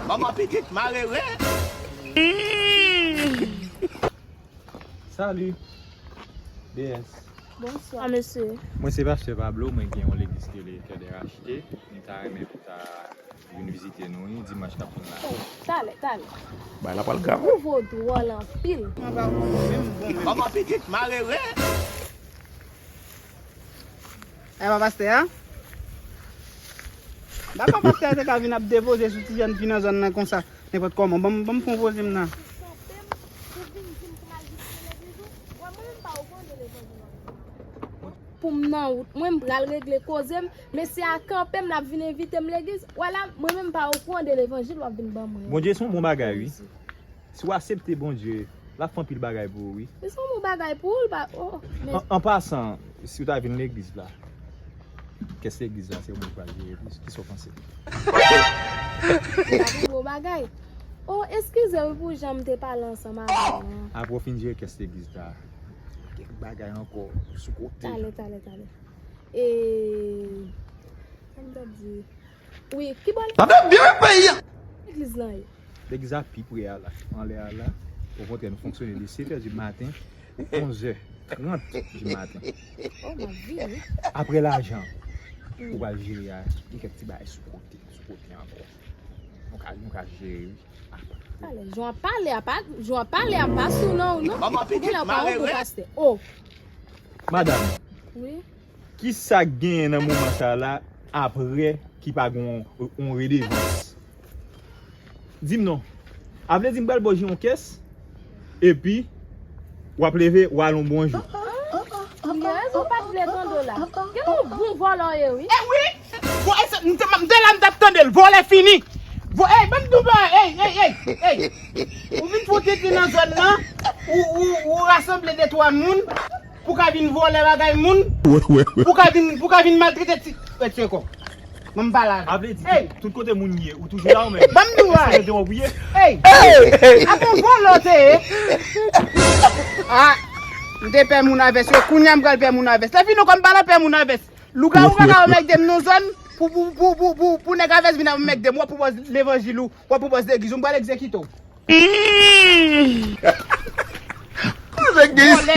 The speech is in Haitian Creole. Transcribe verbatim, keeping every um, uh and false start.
Manman pitit marere. Salut. B S. Bonswa, mesye. Mwen se pastè Pablo, mwen gen yon legliz ki rele Cœur des Rachetés. Mwen ta renmen pou ta vin vizite nou, wi, dimanch k ap vin la. Oh, talè, talè. Bay la pral grav. Ou vo dwòl anpil. Manman pitit marere. E pa pastè a? Dakò, pastè a te ka vin ap depoze sou ti jèn fi nan zòn nan konsa, nenpòt kòman. Ban m, ban m fè yon poze m nan. Pou m nan wout, mwen m pral regle koze m, mesye a kanpe m, l ap vin envite m legliz. Wala, mwen menm pa okouran de levanjil w ap vin ban mwen. Bondye se yon bon bagay, wi. Si w aksepte Bondye, l ap fè anpil bagay pou ou, wi. Li se yon bon bagay pou ou, l pa, oh, men An, an pasan, si w ta vin legliz la, kès legliz la, se ou menm ki pral jere plis. Kisa w panse? Sa pi gwo bagay. Oh, eskize wi pou jan m te pale ansanm avè w lan. Apre w fin jere kès legliz la, kèk bagay ankò sou kote. Talè, talè, talè. E, sa m t ap di? Wi, ki bò l... Sa fè byen peyi a. Legliz lan ye? Legliz la pi pre a la, anlè a la. Okontrè, nou fonksyone de setè di maten, onzè trant di maten. Oh, m ap vini. Apre lajan ou pral jere a, gen kèk ti bagay sou kote, sou kote ankò. Nou ka, nou ka jere, wi. Apre. Talè, jan w ap pale a pa, jan w ap pale a pa sou non ou non. Ou genlè w pa yon bon pastè. Oh. Madanm. Wi. Kisa k genyen nan moman sa la apre ki pa gen yon, yon redevans? Di m non. A vle di m pral ba w jere yon kès, epi w ap leve, w al yon bon jou. Ou gen rezon, w pa t vle tande w la. Gen yon bon vòlò w ye, wi. E wi! Bon, e se, m te, m te la, m t ap tande l. Vòlè fini. Vo-, ey, ban m di w bagay. Ey, ey, ey, ey. Ou vin fè yon tenten nan zòn nan. Ou, ou, ou rasanble de twa moun pou ka vin vòlè bagay moun. Pou ka vin, pou ka vin maltrete ti. Retire kò. Ban m pale avè w. A vle di, ey, tout, tout kote moun ye, ou toujou la ou menm? Ban m di w bagay. Èske yo te wè w pou ye? Ey! Ey! A bon vòlò w te ye? Ah! M te pè moun avès yo. Kounye a m pral pè moun avès. Lè fini w konn pale pè moun avès. Lougawou pa ka anmègde m nan zòn pou, pou, pou, pou, pou, pou nèg avès vin anmègde m. W ap pwopoze levanjil ou, w ap pwopoze legliz ou, m pral egzekite w. Vòlè.